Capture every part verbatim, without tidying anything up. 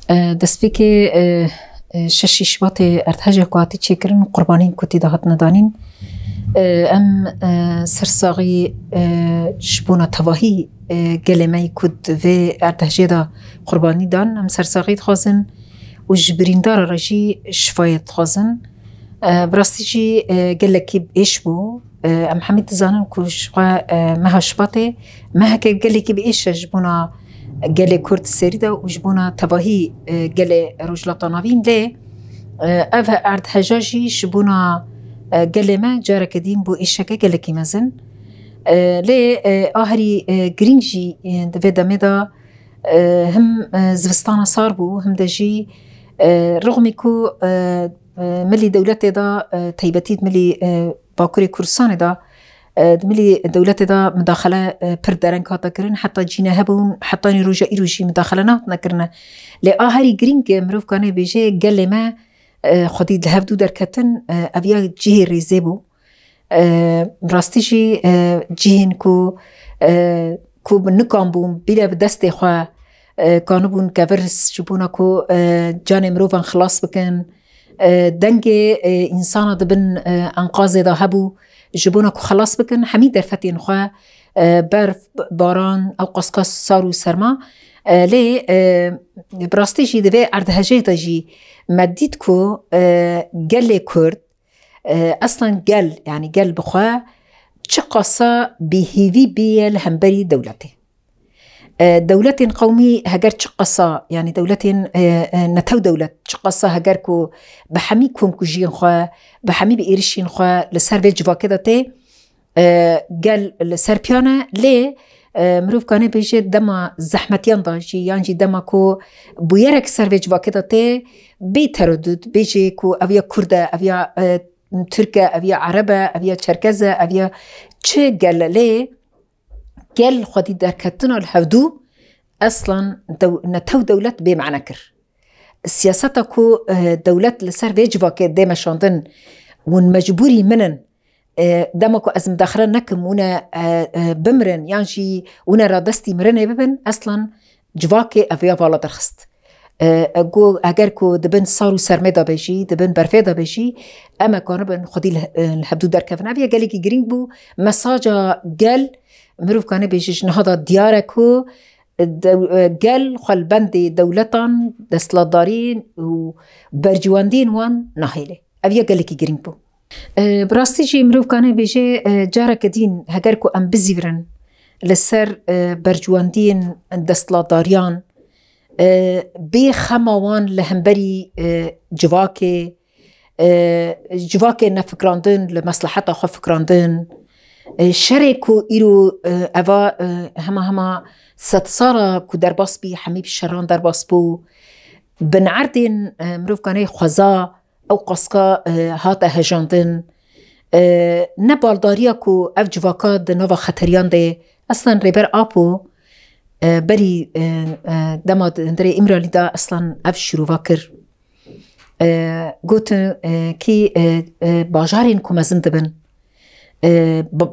Destpêkê şeşî Şibatê erdhejê ku hatî çêkirin, qurbanîn ku tê de hatine danîn. Em sersaxî ji bona tevahî gelê me yî ku di vê erdhejê de qurbanî dan, em sersaxî dixwazin û ji birîndara re jî şifayê dixwazin. Bi rastî jî gelekî êş bû. Em hemî dizanin ku ji xwe meha Şibatê meheke gelekî bi êş e ji bona gelê Kurd serî de û ji bona tevahî gelê Rojhilata Navîn. Lê ev erdheja jî ji bona gelê me careke dîn bû êşeke gelekî mezin. Lê a herî girîng jî di vê demê de him zivistana sar bû, him de jî rixmî ku milî dewletê de, taybetî di milî Bakurê Kurdistanê de, di milî dewletê de midaxele pir dereng hate kirin. Heta cîne hebûn, hetanî roja îro jî midaxele nehatine kirine. Lê a herî girîng mirov kanê bêje gelê me xwedî li hevdû derketin, ev ya cihê rêzê bû. Rastî jî cihên ku ku bi nikan bûn bîre bi destê xwe kanibûn kevir ji bona ku canê mirovan xilas bikin. Dengê însana di bin enqazê de hebû ji bona ku xelas bikin, hemî derfetên xwe, berf, baran, ew qaska sar û serma. Lê bi rastî jî di vê erdhejê de jî me dît ku gelê Kurd, eslan gel, yanî gel bi xwe çiqasa bêhêvî bêye li hemberî dewletê. Dewletên qewmî heger çiqasa, yanî dewletên netew dewlet çiqasa heger ku bi hemî komkujiyên xwe, bi hemî bi êrişên xwe li ser vê civakê de tê, gel li ser piyan e, lê mirov kanê bêje dema zehmetiyan de jî, yan jî dema ku bûyerek ser vê civakê de tê, bê teredût bêjê ku ev ya Kurd e, ev ya Tirk e, ev ya Ereb e, ev ya Çerkez e, ev ya çi gel e, lê gel xwedî derketina li hevdû eslan dew-, netew dewlet bê mane kir. Siyaseta ku dewlet li ser vê civakê dê meşandin, hûn mecbûrî min in, dema ku ez midaxile nekim, hûn e bimirin, yan jî hûn e radestî mirinê bibin, eslan civakê ev ya vala derxist. Got, eger ku di bin sar û sermê de be jî, di bin berfê de be jî, em e kanibin xwedî li, li hevdû derkevin. Ev ya gelekî girîng bû. Mesaja gel, mirov kanê bêje ji niha de diyar e ku dew-, gel xwe li bendê dewletan, desthilatdarî û bercewendiyên wan nahêle. Ev ya gelekî girîng bû. Bi rastî jî mirov kanê bêje, careke dîn heger ku em bizîvirin li ser bercewendiyên desthilatdariyan, bê xema wan li hemberî civakê, civakê nefikrandin, li mesleheta xwe fikrandin, şerê ku îro eva hema hema sedsala ku derbas bî, hemî bi şeran derbas bû, binerdên mirov kanê xweza ew qaska hate hejandin. Ne baldariya ku ev civaka di nava xeteriyan de, eslan Rêber Apo berî dema di hundirê Îmralî de eslan ev şîrova kir. Gotin kî bajarên ku mezin dibin,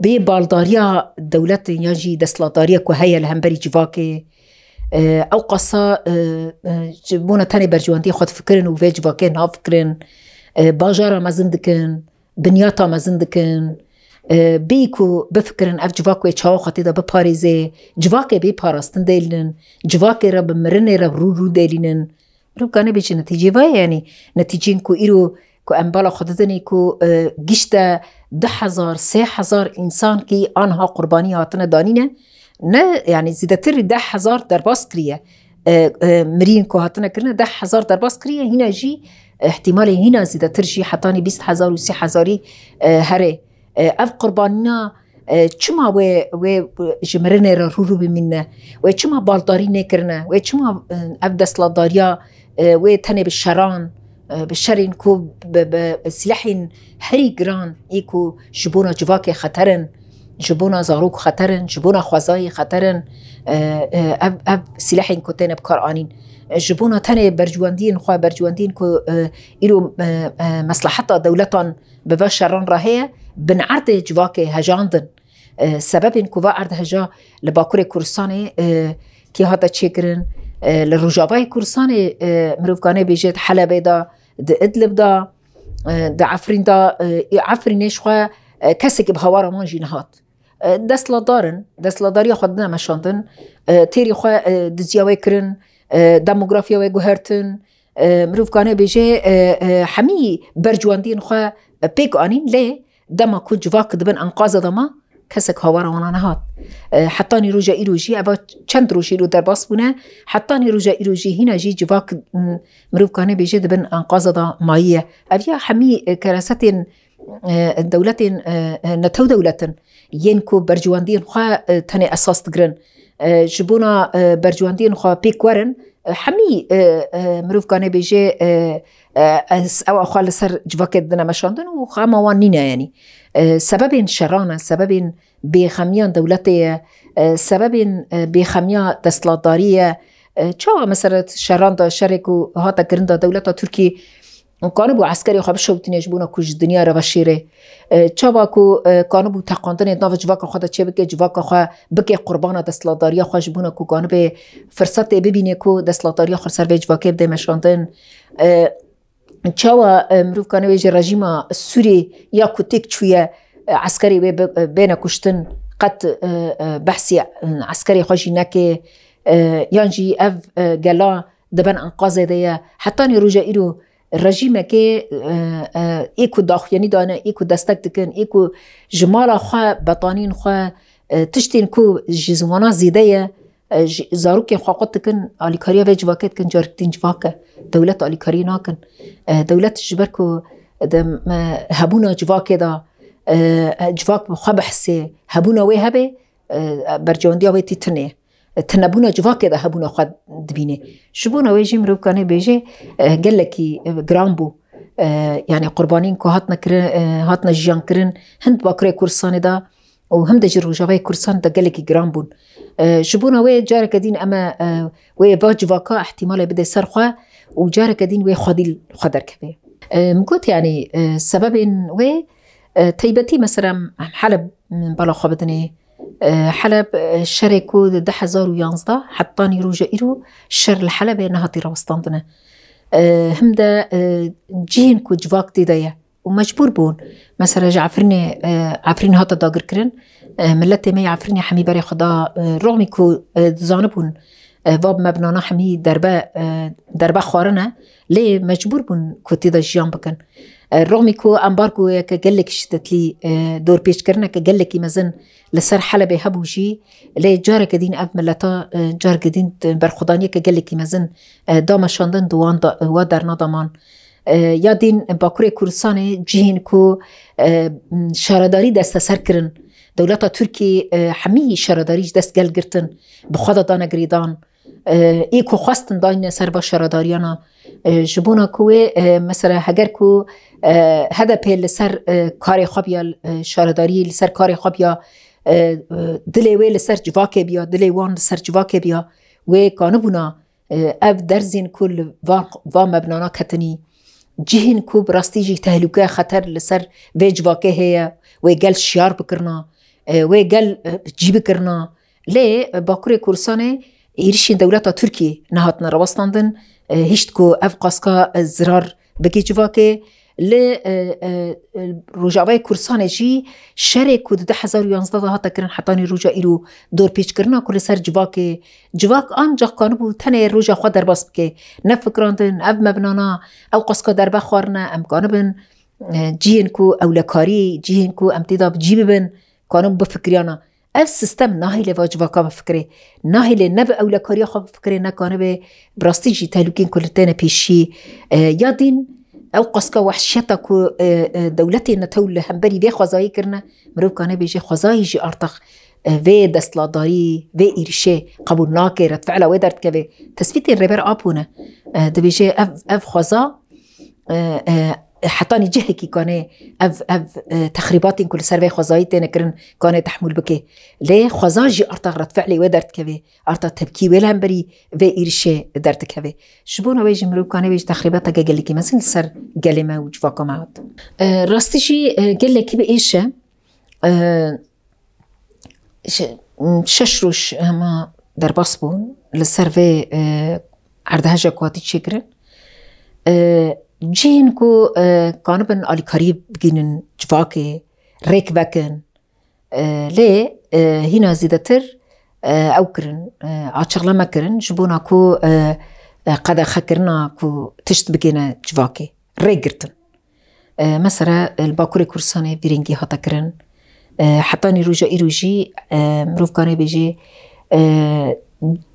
bê baldariya dewletin yan jî desthilatdariya ku heye li hemberî civakê, ew qasa ji bona tenê bercewendiyê xwe difikirin û vê civakê nafikirin, bajara mezin dikin, binyata mezin dikin, bê ku bifikirin ev civak wê çawa xwe tê de biparêzê, civakê bê parastin dêlinin, civakê re bi mirinê re rû rû dêlînin. Mirov kanê bêje netîcê va ye, yanî netîcên ku îro ku em bala xwe didinê ku gişte du hezar, sê hezar însan kî anha qurbanî hatine danîne, ne, yanî zêdetir deh hezar derbas kiriye. Miriyên ku hatine kirine deh hezar derbas kiriye, hîna jî, ihtimalê hîna zêdetir jî hetanî bîst hezar û sî hezarî here. Ev qurbanîna çima wê, wê ji mirinê re rû rû bimîne? Wê çima baldarî nêkirine? Wê çima ev desthilatdariya wê tenê bi şeran, bi şerên ku bi, bi silehên herî giran ê ku ji bona civakê xeter in, ji bona zarok xeter in, ji bona xwezayê xeter in, ev, ev silehên ku têne bi kar anîn, ji bona tenê bercwendiyên xwe, bercwendiyên ku îro mesleheta dewletan bi ve şeran re heye, bin erdê civakê hejandin. Sebebên ku va erdheja li Bakurê Kurdistanê kê hate çêkirin, E, li Rojavayê Kurdistanê, e, mirov kane bêje di Helebê de, di Idlib de, e, di Efrîn de, e, Efrînê ji xwe, e, kesek bi hawara wan jî nehat. E, desthilatdar in, desthilatdariya xwe dine meşandin, e, têrî xwe, e, diziya wê kirin, e, demografiya wê guhertin, e, mirov kane bêje, e, e, hemî bercwendiyên xwe pêk anîn, lê dema ku civak dibin enqaza de ma, kesek hawara wana nehat. E, hetanî roja îro jî, eva çend roj îro derbas bûne, hetanî roja îro jî hîna jî civak, m, mirov kane bêje dibin enqaza de mayiye. Ev ya hemî, e, kerasetên, e, dewletên, e, e, netew dewletin, yên ku bercwendiyên xwe, e, tenê esas digirin. E, ji bona, e, bercwendiyên xwe pêk werin, e, hemî, e, e, mirov kane bêje, e, e, ez, ewa xwe li ser civakê didine meşandin û xema wan nîne, yanî. E, sebebên şeran e, sebebên bêxemiya dewletê ye, e, sebebên, e, bêxemiya desthilatdarî ye. E, çawa mesela şeran de, şerê ku hate kirin de dewleta Tirkî kanibû eskerê xwe bişewitîne ji bona ku ji dinya re veşêre? E, çawa ku, e, kanibû teqandinê di nava civaka xwe de çêbike, civaka xwe bike qurbana desthilatdariya xwe ji bona ku kanibê firsetê bibîne ku desthilatdariya xwe ser vê civakê bide meşandin? E, çawa, e, mirov kane wê ji rejîma Sûrî ya ku têk çûye, e, eskerê wê bi-, e, bêne kuştin, qet, e, e, behsî, e, eskerê xwe jî neke, e, yan jî ev, e, gela di bin enqazê de ye. Hetanî roja îro rejîmekê, e, e, ê ku daxuyanî dane, ê ku destek dikin, ê ku ji mala xwe, betanîn xwe, e, tiştên ku ji ziwana zêde ye, e, ji zarokên xwe qut dikin, alîkariya vê civakê dikin, carek din civak e. Dewlet alîkariyê nakin. E, dewlet ji ber ku di, e, hebûna civakê de, e, e, civak bi xwe bihsê, hebûna wê hebe, e, bercewendiya wê tî tune. E, tunebûna civakê de hebûna xwe dibîne. Ji bona wê jî mirov kane bêje, e, gelekî, e, giran bû. E, yanî qurbaniyên ku hatine kirin, e, hatine jiyan kirin, hin di Bakurê Kurdistanê de û hem de ji Rojavayê Kurdistanê de gelekî giran bûn. E, ji bona wê careke din em e, e, wê va civaka ihtimalê bide ser xwe û careke din wê xwedî li xwe derkeve. E, min got, yanî, e, sebebên wê, e, teybetî mesela em Heleb, em bala xwe bidinê. E, Heleb, e, şerê ku di du hezar û yanzdeh hetanî roja îro şer li Helebê nehatî rawestandine. E, him de, e, cihên ku civak tê de ye û mecbûr bûn. Mesela ji Efrînê, e, Efrîn hate dagirkirin. E, miletê me yê Efrînê hemî berê xwe da, e, roxmî ku, e, dizanibûn, e, va mebnana hemî derbe, e, derbe xwarine, lê mecbûr bûn ku tê de jiyan bikin. E, roxmî ku ambargoyeke gelekî şiddetlî, e, dorpêçkirineke gelekî mezin li ser Helebê hebû jî, lê careke din ev mileta, e, careke din berxwedaniyeke gelekî mezin, e, da meşandin di wan da, wa derna da man. E, ya din Bakurê Kurdistanê cihên ku, e, şaredarî desteser kirin, dewleta Tirkî, e, hemî şaredarî ji dest gel girtin, bi xwe de dane girêdan. E, ê ku xwestin dayne ser va şaredariyana. E, ji bona ku wê, e, mesela heger ku, e, H D P li ser, e, karê xwe biya, e, şaredariyê li ser karê xwe biya, e, e, dilê wê li ser civakê biya, dilê wan li ser civakê biya, wê kanibûna, e, ev derzên ku li va, va mebnana ketinî, cihên ku bi rastî jî tehlûke, xeter li ser vê civakê heye, wê gel şiyar bikirina, e, wê gel, e, cî bikirina. Lê, e, Bakurê Kurdistanê êrişên dewleta Tirkiyê nehatine rawestandin, e, hişt ku ev qaska, e, zirar bike civakê. Li, e, e, e, Rojavayê Kurdistanê jî şerê ku di du hezar û yanzdeh de hate kirin hetanî roja îro, dorpêçkirina ku li ser civakê, civak ancax kanibû tenê roja xwe derbas bike. Nefikirandin, ev mebnana, ew qaska derbe xwarine, em kanibin, e, cihên ku ewlekarî, cihên ku em tê de bi cî bibin, kanibû bifikiriyana. Ev sistem nahêle va civaka bifikirê. Nahêle ne bi ewlekariya xwe bifikirê, ne kanibe bi rastî jî tehlûkên ku li têne pêşî. E, ya din ew qaska wehşiyeta ku, e, e, dewletên netew li hemberî vê xwezayî kirine, mirov kane bêje xwezayî jî artax, e, vê desthilatdarî, vê êrişê qebûl nake, redfe'la wê derdikeve. Tespîtên Rêber Apo ne. E, dibêje ev, ev xweza, e, e, hetanî cihekî kane ev, ev, e, texrîbatên ku li ser vê xwezayî têne kirin kane tehmûl bike. Lê xweza jî arta redfe'lê wê derdikeve, arta tepkî wê li hemberî vê êrişê derdikeve. Ji bona wê jî mirov kane wê jî texrîbateke gelekî mezin li ser gelê me û civaka me hat. E, rastî jî, e, gelekî bi êş e. E, şe-, şeş roj hema derbas bûn li ser vê, e, erdeheja ku hatî çêkirin. E, cihên ku, e, kanibin alîkariyê bigînin civakê, rêk vekin. E, lê, e, hîna zêdetir, e, ew kirin, e, açıqlama kirin, ji bona ku, e, e, qedexekirina ku tişt bigêne civakê, rê girtin. E, mesela, li Bakurê Kurdistanê vî rengî hate kirin. E, heta nî roja îro jî, e, mirov kane bêje, e,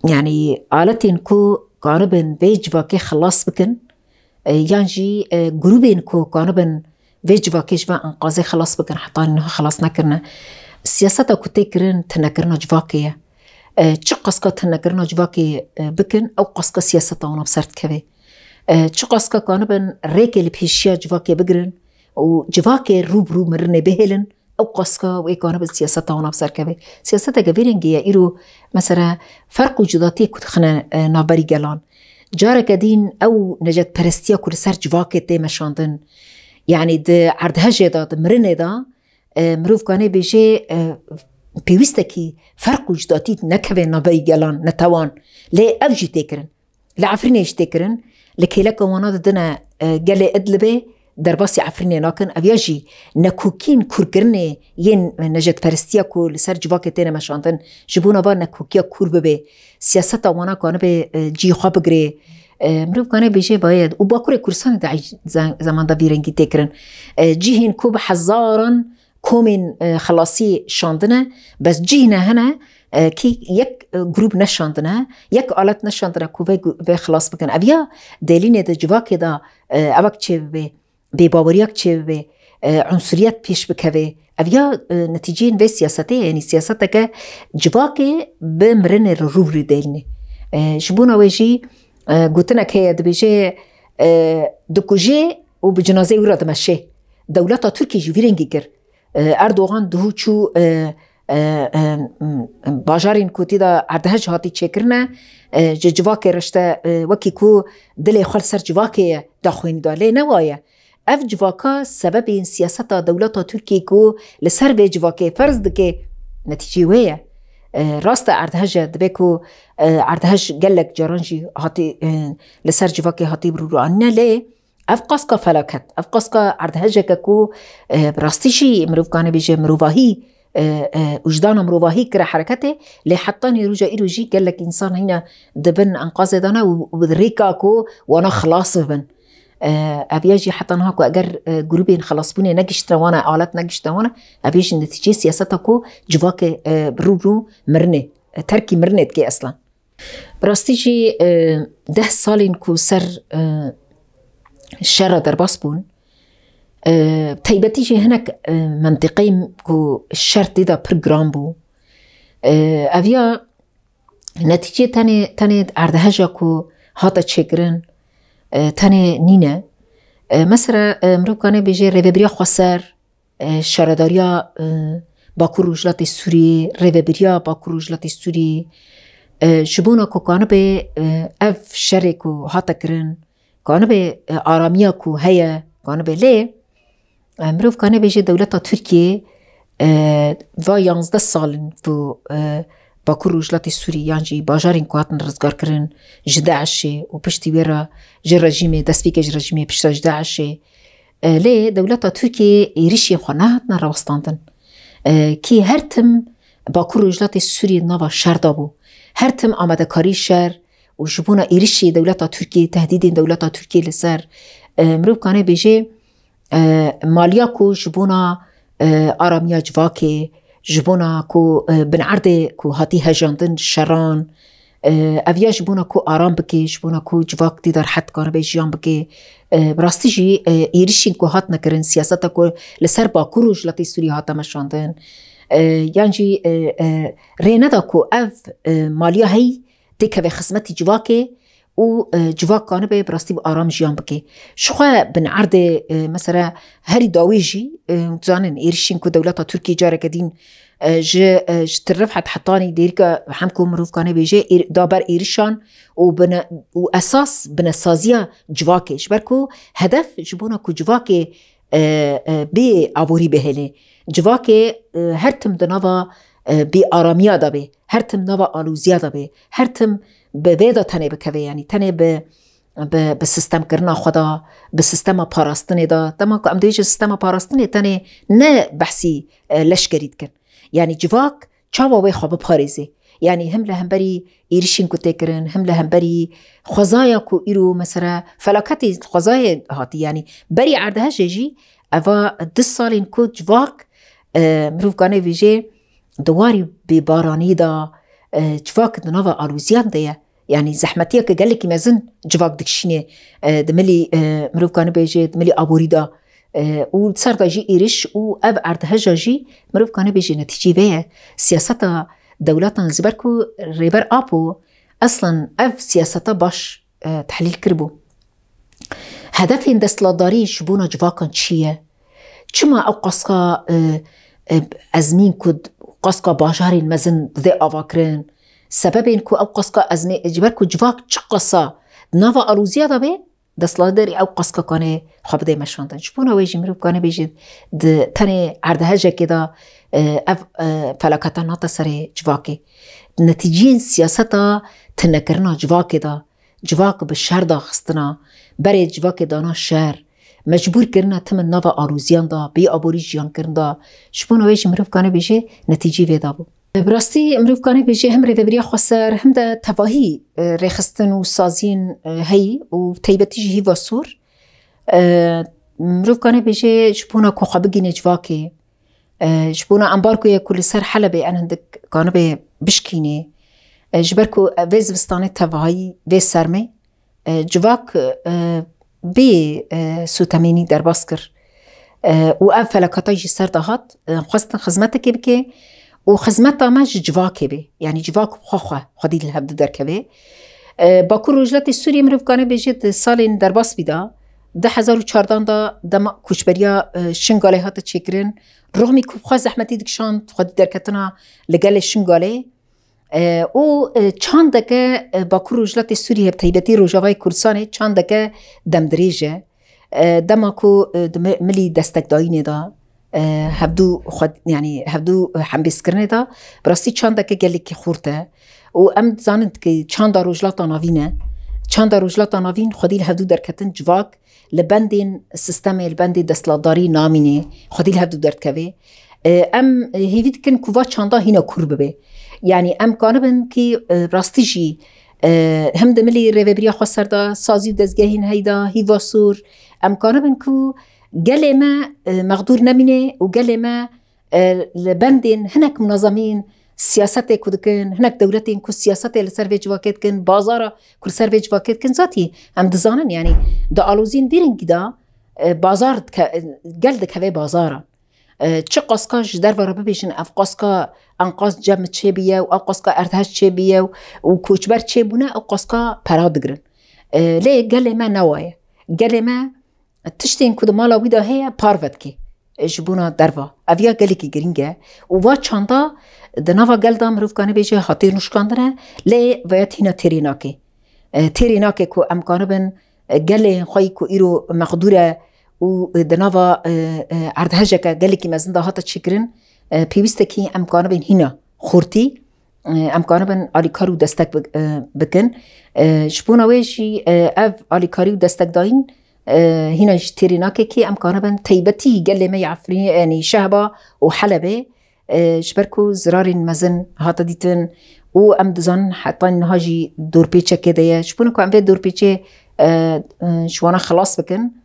yanî aletên ku kanibin vê civakê xilas bikin, e, yan jî, e, grûbên ku kanibin vê civakê ji van enqazê xilas bikin, heta niha xilas nekirine. Siyaseta ku tê kirin, tinekirina civakê ye. E, çi qaska tinekirina civakê, e, bikin, ew qaska siyaseta wana bi ser dikeve. E, çi qaska kanibin rêkê li pêşiya civakê bigirin û civakê rû bi rû mirinê bihêlin, ew qaska wê kanibin siyaseta wana bi ser keve. Siyaseteke vê rengê ye. Îro, mesela, ferq û cudatiyê ku dixine, e, navberî gelan. Careke dîn ew necetperestiya ku li ser civakê tê meşandin, yanî di erdhejê de, di mirinê de, e, mirov kanê bêjê, e, pêwîstekî ferq û cudatî nekeve navberî gelan, netewan. Lê ev jî tê kirin. Li Efrînê jî tê kirin. Li kêleka wana didine, e, gelê Idlibê, derbasî Efrînê nakin. Ev ya jî nekokîn kûrkirinê yên necetperestiya ku li ser civakê têne meşandin, ji bona va nekokiya kûr bibe. Siyaseta wana kanibê, e, cihê xwe bigirê. E, mirov kane bêjê baye. Û Bakurê Kurdistanê de ey ze-, zemanda vî rengî tê kirin. E, cihên ku bi hezaran komên, e, xilasî şandine, bes cihê ne hene, e, kî yek, e, grûp neşandine, yek alet neşandine ku vê gu-, vê xilas bikin. Ev ya dêlînê de civakê de, e, evek çêbibe, bêbaweriyak çêbibe, e, unsuriyet pêş bikeve. Ev ya, e, netîceyên vê siyasetê, yanî siyaseteke civakê bi mirinê re rû bi rû dêlînê. E, ji bona wê jî, e, gotinek heye, dibêje, e, dikujê û bi cinazeyê wî re dimeşê. Dewleta Tirkiyê jî vî rengî kir. E, Erdogan duhû çû, e, e, e, m, bajarên ku tê de erdhej hatî çêkirine, e, ji civakê re işte, e, wekî ku dilê xwe li ser civakê ye daxuyanî da. Lê ne wa ye. Ev civaka sebebên siyaseta dewleta Tirkiyê ku li ser vê civakê ferz dike, netîcê wê ye. E, rast e, erdhej e, dibe ku, e, erdhej gelek caran jî hatî, e, li ser civakê hatî bi rû re anîne, lê ev qaska felaket, ev qaska erdhejeke ku, e, bi rastî jî mirov kane bêje mirovahî, e, e, wijdana mirovahî kire hereketê, lê heta nîroja îro jî gelek însan hîna di bin enqazê de ne û, û bi rêka ku wana xilas bibin. E, ev ya jî heta niha ku eger, e, grûbên xilasbûnê negiştine wana, alet negiştine wana, ev ya jî netîceyê siyaseta ku civakê, e, bi rû bi rû mirinê, e, terkî mirinê dike eslan. Bi rastî jî, e, deh salên ku ser, e, şer re derbas bûn, e, taybetî jî hinek, e, mentiqeyên ku şer tê de pir giran bû. E, ev ya netîcê tenê, tenê erdheja ku hate çêkirin, e, tenê nîne. E, mesela, e, mirov kane bêje rêvebiriya xweser, e, şaredariya, e, Bakur Rojhilatê Sûriyê, rêvebiriya Bakur Rojhilatê Sûriyê, e, ji bona ku kanibe, e, ev şerê ku hate kirin, kanibe, e, aramiya ku heye, kanibe lê, e, mirov kane bêje dewleta Tirkiyê, e, va yanzdeh sal in ku, e, Bakur Rojhilatê Sûriyê yan jî bajarên ku hatin rizgarkirin ji DAIŞê û piştî wê re ji rejîmê, destpêkê ji rejîmê piştre ji DAIŞê, E, lê dewleta Tirkiyê êrişên xwe nehatine rawestandin. E, kî her tim Bakur Rojhilatê Sûriyê nava şer de bû. Her tim amadekarî şer û ji bona êrişê dewleta Tirkiyê, tehdîdên dewleta Tirkiyê li ser, e, mirov kane bêje, e, maliya ku ji bona, e, aramiya civakê, ji bona ku, e, binerdê ku hatî hejandin şeran, e, ev ya ji bona ku aram bike, ji bona ku civak tê de rehet karibe jiyan bike. E, bi rastî jî, e, êrişên ku hatine kirin, siyaseta ku li ser Bakur Rojhilatê Sûriyê hate meşandin, e, yan jî, e, e, rê neda ku ev, e, maliya hey têkeve xizmetî civakê û, e, civak kanibe bi rastî bi aram jiyan bike. Jixwe bin erdê, e, mesela herî dawî jî, e, zanin êrişên ku dewleta Tirkiyê careke dîn, e, ji, e, ji Til Rifet hetanî dêrika hem ku mirov kane bêje êr-, da ber êrişan û bine-, û esas binesaziya civakê. Ji ber ku hedef ji bona ku civakê, e, e, bê aborî bihêle. Civakê, e, her tim di nava, e, bêaramiya de bê, her tim nava alozîya de bê, her tim bi vê de tenê bikeve, yanî tenê bi, bi, bi sistemkirina xwe de, bi sistema parastinê de. Dema ku em dibêjin sistema parastinê, tenê ne behsî, e, leşkerî dikin. Yanî civak çawa wê xwe biparêzê? Yanî him li hemberî êrişên ku tê kirin, him li hemberî xwezaya ku îro mesela felaketê xwezayê hatî, yanî berî erdhejê jî eva du salên ku civak, e, mirov kane bêjê di warî bêbaranî de, e, civak di nava alozîyan de ye. Yanî zehmetiyeke gelekî mezin civak dikişînê, e, di milî, e, mirov kane bêjê di milî aborî de. E, û li ser de jî êriş û ev erdheja jî mirov kane bêjê netîcî vê ye. Siyaseta dewletan ji ber ku Rêber Apo eslan ev siyaseta baş, e, tehlîl kiribû. Hedefên desthilatdarî ji bona civakan çi ye? Çima ew qaska, e, e, ezmîn ku d-, qaska bajarên mezin didê avakirin? Sebebên ku ew qaska ezmê, ji ber ku civak çi qasa di nava alozîya de bê, desthilatdarî ew qaska kanê xwe bidê meşandin. Ji bona wê jî mirov kane bêjin di tenê erdhejekê de, e, ev, e, felaketa nate serê civakê. Netîceyên siyaseta tinekirina civakê de, civak bi şer daxistina, berê civakê dana şer, mecbûr kirina tim di nava aloziyan de, bê aborî jiyan kirin de, ji bona wê jî mirov kane bêje netîcî vê dabû. Bi rastî mirov kane bêje him rêvebiriya xweser, him de tevahî, e, rêxistin û saziyên, e, heyî û taybetî jî hîva sor. E, mirov kane bêje ji bona ku xwe bigîne civakê, e, ji bona ambargoyê ku li ser Helebê en hindik kanibe bişkînê, e, ji ber ku vê zivistanê tevahî vê sermê, e, civak, e, bê, e, sûtemênî derbas kir. E, û ev felaketa jî ser de hat, e, xwestin xizmetekê bike û xizmeta me ji civakê bê. Yanî civak xwe xwe, xwedî li hevdu derkeve. E, Bakur Rojhilatê Sûriyê mirov kane bêje di salên derbas bî de, du hezar û çardan de dema koçberiya, e, Şingalê hate çêkirin, rixmî ku xwe zehmetî dikişand, xwedî derketina li gelê Şingalê, e, û, e, çandeke, e, Bakur Rojhilatê Sûriyê, bi taybetî Rojavayê Kurdistanê çandeke demdirêj e. E, dema ku, e, di mi-, milî destekdayînê de, e, hevdû xwe, yanî hevdû, e, hembêzkirinê de, bi rastî çandeke gelekî xurt e. Û em dizanin ki çanda Rojhilata Navîn e. Çanda Rojhilata Navîn xwedî li hevdû derketin civak li bendên sistemê, li bendê desthilatdarî namînê, xwedî li hevdû derdikeve. E, em, e, hêvî dikin ku va çanda hîna kûr bibe. Yanî em kanibin ki, e, rastî jî, e, him di milî rêvebiriya xweser de, sazî û dezgehên heyda, hîva sor, em kanibin ku gelê me, e, mexdûr nemîne û gelê me, e, li bendên hinek munazemîn siyasetê ku dikin, hinek dewletên ku siyasetê li ser vê civakê dikin, bazara ku li ser vê civakê dikin, zatî em dizanin, yanî di alozîn vî rengî de, e, bazar dike-, gel dikeve bazara. E, çi qaska ji derve re bibêjin, ev qaska enqaz cem çêbiye û ev qaska erdhej çêbiye û, û koçber çêbûne, ew qaska pera digirin. E, lê gelê me ne wa ye. Gelê me tiştên ku di mala wî de heye parve dike, e, ji bona derva. Ev ya gelekî girîng e û va çanda di nava gel de mirov kane bêje hatê nuşkandine, lê veya tîna têrê nake. E, têrê nake ku em kanibin, e, gelê xwe yî ku îro mexdûr e û, e, di nava, e, e, erdhejeke gelekî mezin de hate çêkirin, e, pêwîstekî em kanibin hîna xurtî, e, em kanibin alîkar û destek bi-, e, bikin. E, ji bona wê jî, e, ev alîkarî û destekdayîn, e, hîna ji têrê nake kê em kanibin taybetî gelê me yê Efrînê, yanî Şehba û Helebê, e, ji ber ku zirarên mezin hate dîtin û em dizanin heta niha jî dorpêçekê de ye. Ji bona ku em vê dorpêçê, e, e, ji wana xilas bikin,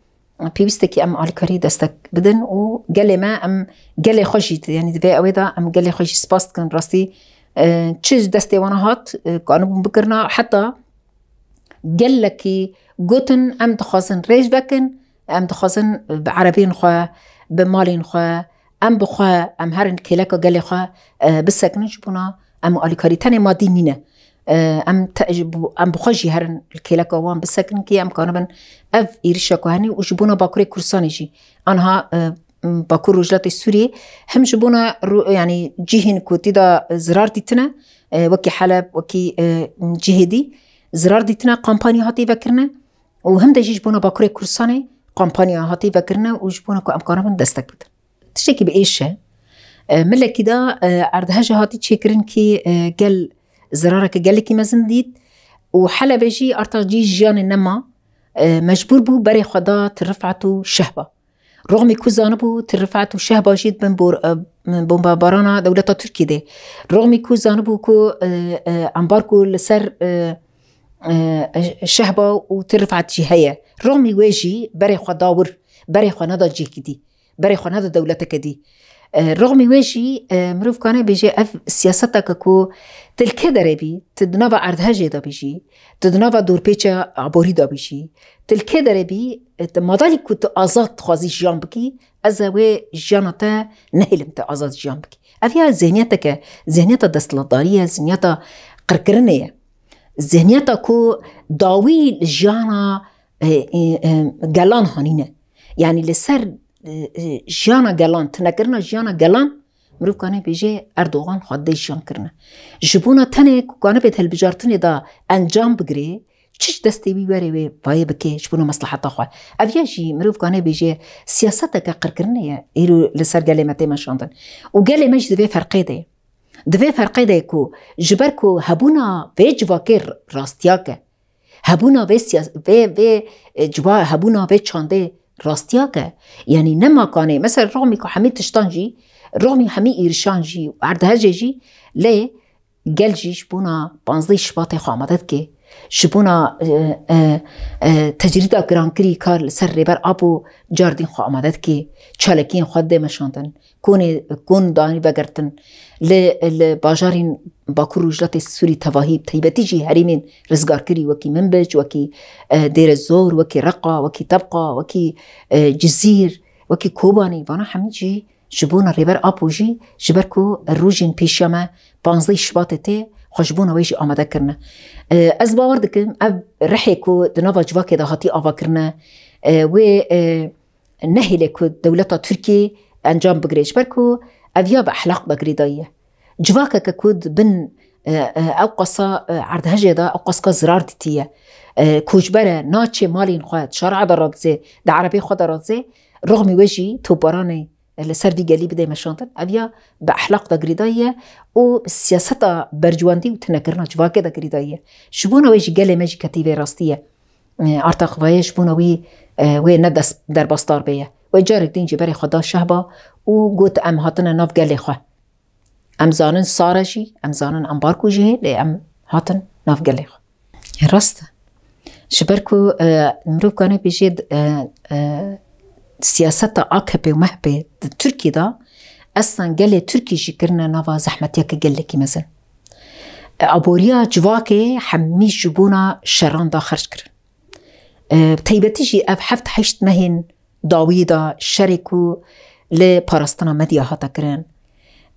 pêwîstekî em alîkarî destek bidin û gelê me, em gelê xwe jî, yanî di vê ewê de em gelê xwe jî spas dikin. Rastî, e, çi ji destê wana hat, e, kanibûn bikirina, heta gelekî gotin, em dixwazin rêj vekin, em dixwazin bi erebên xwe, bi malên xwe, em bi xwe, em herin kêleka gelê xwe, e, bisekinin, ji bona em alîkarî tenê madî nîne. E, em te-, ji bo-, em bi xwe jî herin li kêleka wan bisekinin, kê em kanibin ev êrişa ku henî û ji bona Bakurê Kurdistanê jî. Anha, e, Bakur Rojhilatê Sûriyê him ji bona ro-, yanî cihên ku tê de zirar dîtine, e, wekî Heleb, wekî, e, cihê dî zirar dîtine, kampanya hatî vekirine û him de jî ji bona Bakurê Kurdistanê kampanya hatî vekirine û ji bona ku em kanibin destek bidin. Tiştekî bi êş e. E, Milekî de, e, erdheje hatî çêkirin kî, e, gel zirareke gelekî mezin dît û Helebê jî arta cî jiyanê nema, e, mecbûr bû berê xwe da Til Rifat û Şehba. Roxmî ku zanibû Til Rifat û Şehba jî bin bor-, e, bombabarana dewleta Tirkiyê de. Roxmî ku zanibû ku, e, e, ambargo li ser, e, e, Şehba û Til Rifat jî heye. Roxmî wê jî berê xwe da wir, berê xwe neda cihekî dî. Berê xwe neda dewleteke dî. E, roxmî wê jî, e, mirov kane bêje ev siyaseteke ku tu li kê derê bî, tu di nava erdhejê de bî jî, tu di nava dorpêça aborî de bî jî, tu li kê derê bî, e, tu madalî ku tu azad dixwazî jiyan bikî, ez ê wê jiyana te nehêlim tu azad jiyan bikî. Ev ya zihniyeteke, zihniyeta desthilatdarî ye, zihniyeta qirkirinê ye. Zihniyeta ku dawî li jiyana, e, e, e, gelan hanîne. Yanî li ser, e, e, jiyana gelan, tinekirina jiyana gelan, mirov kane bêje Erdogan xwe dê jiyan kirine. Ji bona tenê ku kane bê di hilbijartinê de encam bigirê, çi ji destê wî were wê vayê bike ji bona mesleheta xwe. Ev ya jî mirov kane bêje siyaseteke qirkirinê ye, îro li ser gelê me tê meşandin. Û gelê me jî di vê ferqê de ye. Di vê ferqê de ye ku ji ber ku hebûna vê civakê r-, rastiyake, hebûna vê siyas-, vê, vê, e, civa-, hebûna vê çandê rastiyake, yanî nema kanê, mesela roxmî ku hemî tiştan jî, roxmî hemî êrişan jî û erdhejê jî, lê gel jî ji bona panzdeh Şibatê xwe amade dike. Ji bona, e, e, e, tecrîda girankirî ka li ser Rêber Apo cardîn xwe amade dike. Çalakiyên xwe dide meşandin. Konê, kon danî vegertin. Li, li bajarên Bakur Rojhilatê Sûrî tevahî, taybetî jî herêmên rizgarkirî wekî Minbic, wekî, e, Dêre Zor, wekî Reqa, wekî Tebqa, wekî, e, Cizîr, wekî Kobanê, vana hemî jî ji bona Rêber Apo jî, ji ber ku rojên pêşiya me panzdeh Şibatê tê, xwe ji bona wê jî amade kirine. E, ez bawer dikim, ev rihê ku di nava civakê de hatî ava kirine, e, wê, e, nehêle ku dewleta Tirkiyê encam bigire, ji ber ku ev ya bi ehlaq de girêdayî ye. Civakeke ku di bin, e, e, ew qasa, e, erdhejê de ew qaska zirar dîtiye. E, koçber e, naçe malên xwe, di şara de radizê, di erebê xwe de radizê, roxmî wê jî topbaranê, e, li ser vî gelî bide meşandin. Ev ya bi ehlaq de girêdayî ye û bi siyaseta berciwendî û tinekirina civakê de girêdayî ye. Ji bona wê jî gelê me jî ketî vê rastî ye. E, Artax Vaye ji bona wî, e, wê ne dest derbasdar bê ye. Wê carek din jî berê xwe da Şehba û got, em hatine nav gelê xwe. Em zanin sar e jî, em zanin ambargo jî heye, lê em hatin nav gelê xwe. E, rast e. Ji ber ku, e, mirov kane bêje, e, e, siyaseta A K P û M H P di Tirkiyê de eslan gelê Tirkî jî kirine nava zehmetiyeke gelekî mezin. E, aboriya civakê hemî ji bona şeran da xerc kirin. E, bi taybetî jî ev heft heşt mehên dawî de şerê ku li parastina medya hate kirin,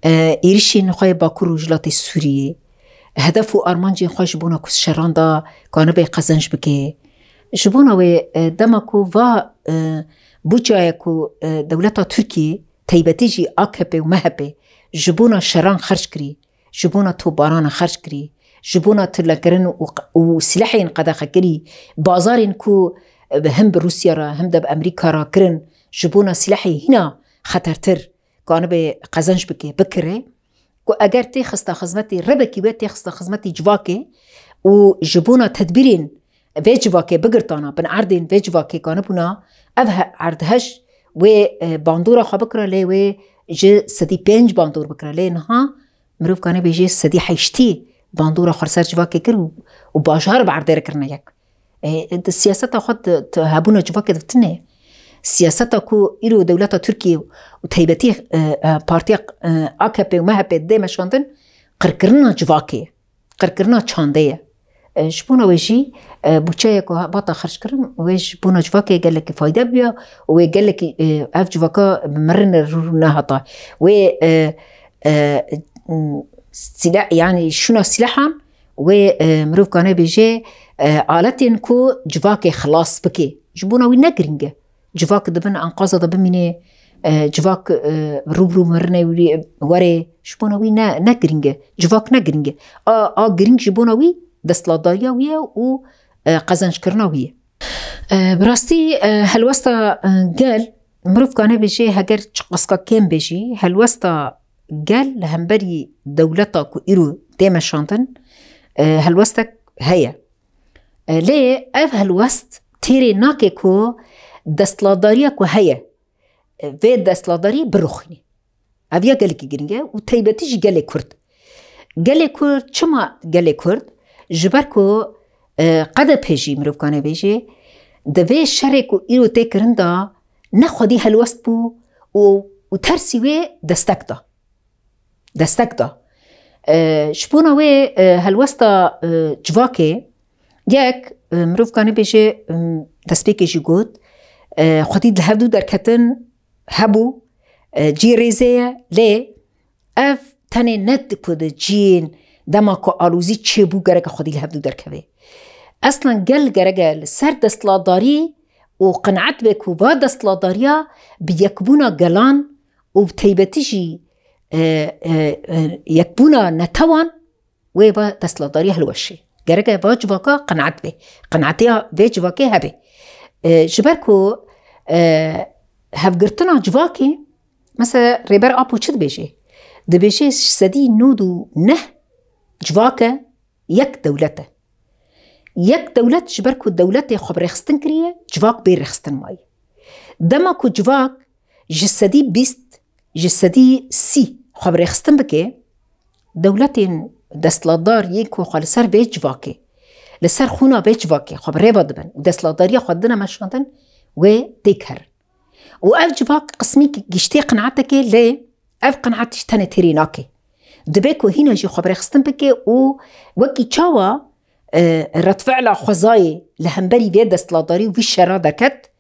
e, êrişên xwe yê Bakur Rojhilatê Sûriyê, hedef û armancên xwe ji bona ku şeran da kanibe qezenc bike. Ji bona wê, e, dema ku va, e, buçaya ku, e, dewleta Tirkiyê, taybetî jî A K P û M H P ji bona şeran xerc kirî, ji bona topbarana xerc kirî, ji bona tilekirin û, û silehên qedexekirî, bazarên ku, e, him bi Rûsya re, him de bi Amerîka re kirin, ji bona silehê hîna xetertir kanibe qezenc bike, bikire, ku eger tê xista xizmetê, rebekî we tê xista xizmetê civakê û ji bona tedbîrên vê civakê bigirtana, bin erdên vê civakê kanibûna, ev he-, erdhej wê, e, bandora xwe bikira, lê wê ji sedî pênc bandor bikira. Lê niha mirov kane bêje sedî heştî bandora xwe li ser civakê kir û, û bajar bi erdê re kirine yek. E, di siyaseta xwe di, di hebûna civakê de tune ye. Siyaseta ku îro dewleta Tirkiyê û taybetî, e, e, partiya, e, A K P û M H P dê meşandin, qirkirina civakê ye. Qirkirina çandê ye. E, ji bona wê jî, e, buçeyê ku bata xerckirin, wê ji bona civakê gelekî fayde bûye û wê gelekî, e, ev civaka bi mirinê rû nehata. Wê, e, e, sîle-, yanî şûna sîlehan wê, e, mirov kane bêje, e, aletên ku civakê xilas bike. Ji bona wî ne girîng e. Civak di bin enqaza de bimîne, e, civak, e, rû bi rû mirinê wî, were, ji bona wî ne, ne girîng e. Civak ne girîng e. A, a girîng ji bona wî desthilatdariya wî ye û, e, qezenckirina wî ye. E, bi rastî, e, helwesta, e, gel, mirov kane bêje, heger çiqaska kêm be jî, helwesta gel li hemberî dewleta ku îro tê meşandin, e, helwestek heye. E, lê ev helwest têrê nake ku desthilatdariya ku heye, e, vê desthilatdarî biroxîne. Ev ya gelekî girîng e û teybetî jî gelê Kurd. Gelê Kurd, çima gelê Kurd? Ji ber ku, e, K D P jî mirov kane bêjê, di vê şerê ku îro tê kirin de ne xwedî helwest bû û, û tersî wê destek da. Destek da. E, ji bona wê, e, helwesta, e, civakê, yek, e, mirov kane bêje, e, destpêkê jî got, e, xwedî li hevdû derketin hebû, e, cî rêzê ye, lê ev tenê ne di ku di ciyên dema ku alozî çêbû gereke xwedî li hevdû derkeve. Eslen gel gereke li ser desthilatdarî û qenaet be ku va desthilatdariya bi yekbûna gelan û bi teybetî jî, e, e, e, yekbûna netewan wê va desthilatdariya hilweşê. Gereke va civaka qenaet be. Qenaetiya vê civakê hebe. E, ji ber ku, e, hevgirtina civakê, mesela Rêber Apo çi dibêje? Dibêje sedî nod û neh civak e, yek dewlet e. Yek dewlet ji ber ku dewletê xwe bi rêxistin kiriye, civak bê rêxistin maye. Dema ku civak ji sedî bîst, ji sedî sî xwe bi rêxistin bike, dewletên desthilatdar yên ku xwe li ser vê civakê, li ser xûna vê civakê xwe bi rêva dibin û desthilatdariya xwe dine meşandin, wê têk herin. Û ev civak qismî giştê qenaetekê, lê ev qenaet jî tenê têrê nake. Dibe ku hîna jî xwe bi rêxistin bike û wekî çawa, e, redfe'la xwezayê li hemberî vê desthilatdarî û vî şera derket,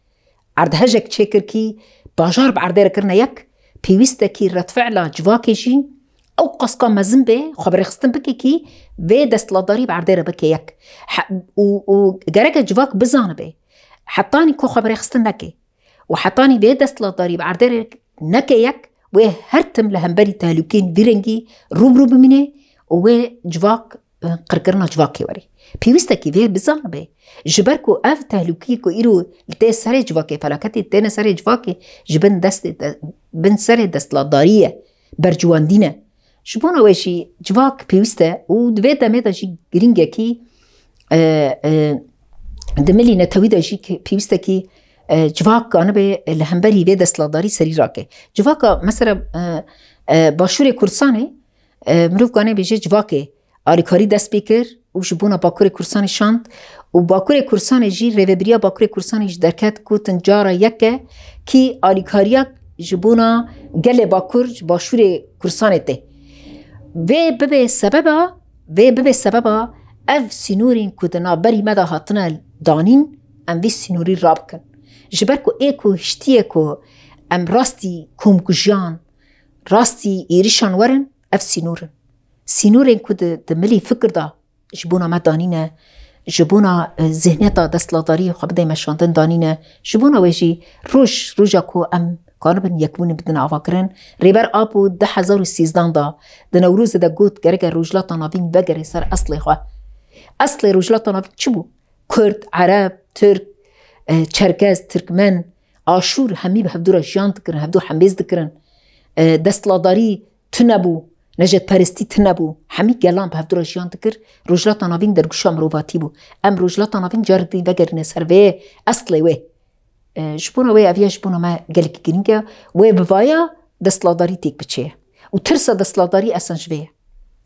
erdhejek çêkir kî bajar bi erdê re kirine yek, pêwîst e kî redfe'la civakê jî ew qaska mezin be, xwe bi rêxistin bike kî vê desthilatdarî bi erdê re bike yek. He-, û, û gereke civak bizanibe, hetanî ku xwe bi rêxistin neke û hetanî vê desthilatdarî bi erdê re neke yek, wê her tim li hemberî tehlûkeyên vî rengî rû bi rû bimîne û wê civak, e, qirkirina civakê were. Pêwîst e kî vê bizanibe. Ji ber ku ev tehlûkeyê ku îro li tê serê civakê, felaketê têne serê civakê, ji bin destê de, bin serê desthilatdarî ye, berciwendî ne. Ji bona wê jî civak pêwîst e û di vê demê de jî girîng e kî, e, e, di milî netewî de jî ki pêwîst e kî, e, civak kanibe li hemberî vê desthilatdarî serî rake. Civaka, mesela, e, e, Başûrê Kurdistanê, e, mirov kane bêje civakê alîkarî dest pê kir û ji bona Bakurê Kurdistanê şand û Bakurê Kurdistanê jî, Rêvebiriya Bakurê Kurdistanê jî derket, gotin cara yek e kî alîkariya ji bona gelê Bakur, ji Başûrê Kurdistanê tê. Vê bibe sebeba, vê bibe sebeba ev sînorên ku di navberî me de hatine danîn, em vê sînorî rabikin. Ji ber ku ê ku hiştiye ku em rastî komkujiyan, rastî êrişan werin, ev sînor in. Sînorên ku di, di milî fikir de ji bona me danîne, ji bona, e, zihniyeta desthilatdariyê xwe bidê meşandin danîne, ji bona wê jî roj, roja ku em karibin yekbûnê bidin avakirin, Rêber Apo du hezar û sîzdan de di Newrozê de got, gereke Rojhilata Navîn vegere ser eslê xwe. Eslê Rojhilata Navîn çi bû? Kurd, Ereb, Tirk, e, Çerkez, Tirkmen, Aşûr hemî bi hevdû re jiyan dikirin, hevdû hembêz dikirin. E, desthilatdarî tune bû, nejetperestî tune bû. Hemî gelan bi hevdû re jiyan dikir. Rojhilata Navîn dergûşa mirovatî bû. Em Rojhilata Navîn carek din vegerîne ser vê eslê wê. E, ji bona wê ev ya ji bona me gelekî girîng e. Wê bi vaya desthilatdarî têk biçe. Û tirsa desthilatdarî esan ji vê ye.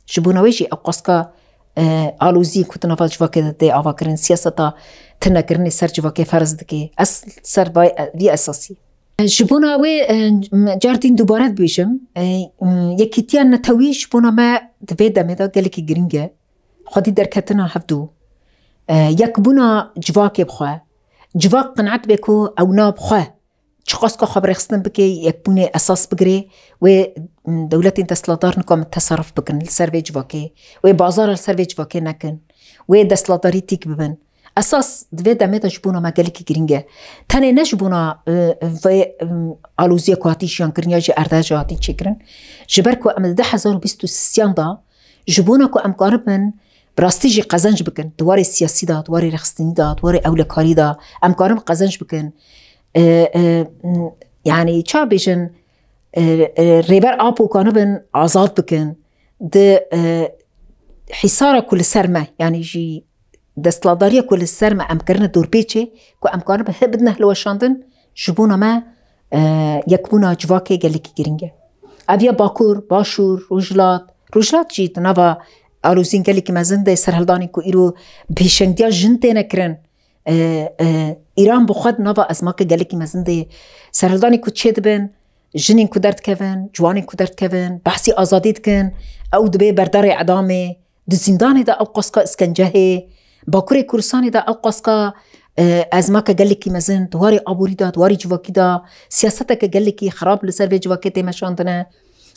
Ji bona wê jî ew qaska, e, aloziyê ku di nava civakê de tê avakirin, siyaseta tunekirinê ser civakê ferz dike. Ez ser vay-, vî esasî. Ji bona wê, e, car din dubare dibêjim, e, yekîtiya netewî ji bona me di vê demê de gelekî girîng e. Xwedî derketina hevdû, e, yekbûna civakê bi xwe, civak qenaet be ku ew na bi xwe, çiqas ku xwe bi rêxistin bike, yekbûnê esas bigire, wê, m, dewletên desthilatdar nikam teserruf bikin li ser vê civakê, wê bazara li ser vê civakê nekin, wê desthilatdarî tîk bibin. Esas di vê demê de ji bona me gelekî girîng e. Tenê ne ji bona, e, vê, e, aloziya ku hatî jiyan kirin ya jî erdhejê hatî çêkirin. Ji ber ku em di du hezar û bîst û sêyan de ji bona ku em karibin bi rastî jî qezenc bikin, di warê siyasî de, di warê rêxistinî de, di warê ewlekarî de, em karin qezenc bikin. E, e, m, yanî, ça bêjin, E, e, Rêber Apo kanibin azad bikin. Di e, hîsara ku li ser me, yanî jî desthilatdariya ku li ser me em kirine dorpêçê, ku em kanibin hi bidine hilweşandin, ji bona me e, yekbûna civakê gelekî giring e. Ev ya Bakur, Başûr, Rojhilat, Rojhilat jî di nava aloziyên gelekî mezin de serhildanên ku îro pêşengiya jin têne kirin. E, e, Îran bi xwe di nava ezmake gelekî mezin de serhildanên ku çêdibin, jinên ku derdikevin, ciwanên ku derdikevin, behsî azadî dikin, ew dibe berdarê edamê, di zîndanê de ew qaska îskence heye, Bakurê Kurdistanê de ew qaska, e, ezmake gelekî mezin, di warê aborî de, di warê civakî de, siyaseteke gelekî xerab li ser vê civakê tê meşandine.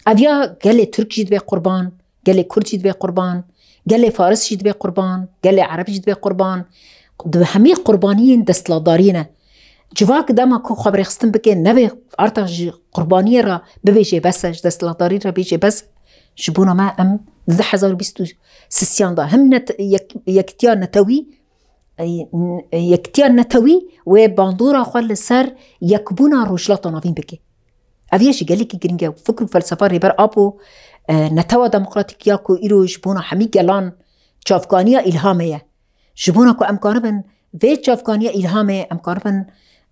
Ev ya gelê Tirk jî dibe qurban, gelê Kurd jî dibe qurban, gelê Faris jî dibe qurban, gelê Ereb jî dibe qurban. Di hemî qurbaniyên desthilatdariyê ne. Civak dema ku xwe bi rêxistin bike, nebe arta ji qurbaniyê re bibêje bes e, ji desthilatdarî re bêje bes e. Ji bona me em di du hezar û bîst û sisiyan de him net-, yek-, yekitiya netewî, ey, n-, yekitiya netewî wê bandora xwe li ser yekbûna Rojhilata Navîn bike. Ev yê jî gelekî giring e. Fikr û felsefa Rêber Apo, e, netewa demokratîk ya ku îro ji bona hemî gelan çavkaniya îlhamê ye. Ji bona ku em karibin vê çavkaniya îlhamê, em karibin,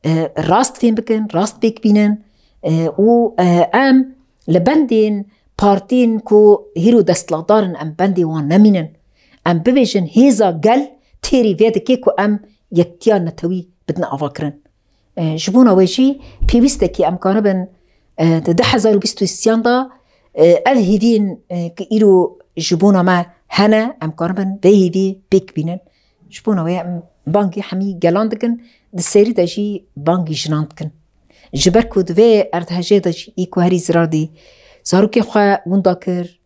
e, rast fêm bikin, rast pêk bînin, e, û, e, em li bendên partiyên ku hîro desthilatdar in, em bendê wan nemînin. Em bibêjin hêza gel têrî vê dike ku em yektiya netewî bidin avakirin. E, ji bona wê jî pêwîstekî em karibin, e, di du hezar û bîst û sêyan de, e, ev hêviyên, e, ku îro ji bona me hene, em karibin vê hêviyê pêk bînin. Ji bona wê em bangî hemî gelan dikin, di serî de jî bangî jinan dikin. Ji ber ku di vê erdhejê de jî î ku herî zirar dî, zarokê xwe winda kir,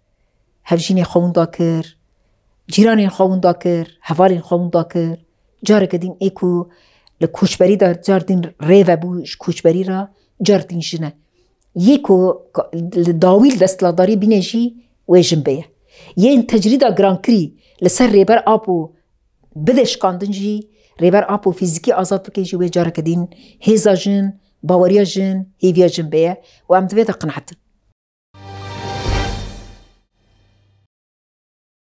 hevjînê xwe winda kir, cîranên xwe winda kir, hevalên xwe winda kir. Careke din ê ku li koçberî de car din rê vebû ji koçberî re, car din jin e. Yê ku ka-, li dawî li desthilatdarî bîne jî wê jin bêye. Yên tecrîda girankirî li ser Rêber Apo bide şikandin jî, Rêber Apo fîzîkî azad bike jî wê careke din hêza jin, baweriya jin, hêviya jin bêye û em di vê de qenehet in.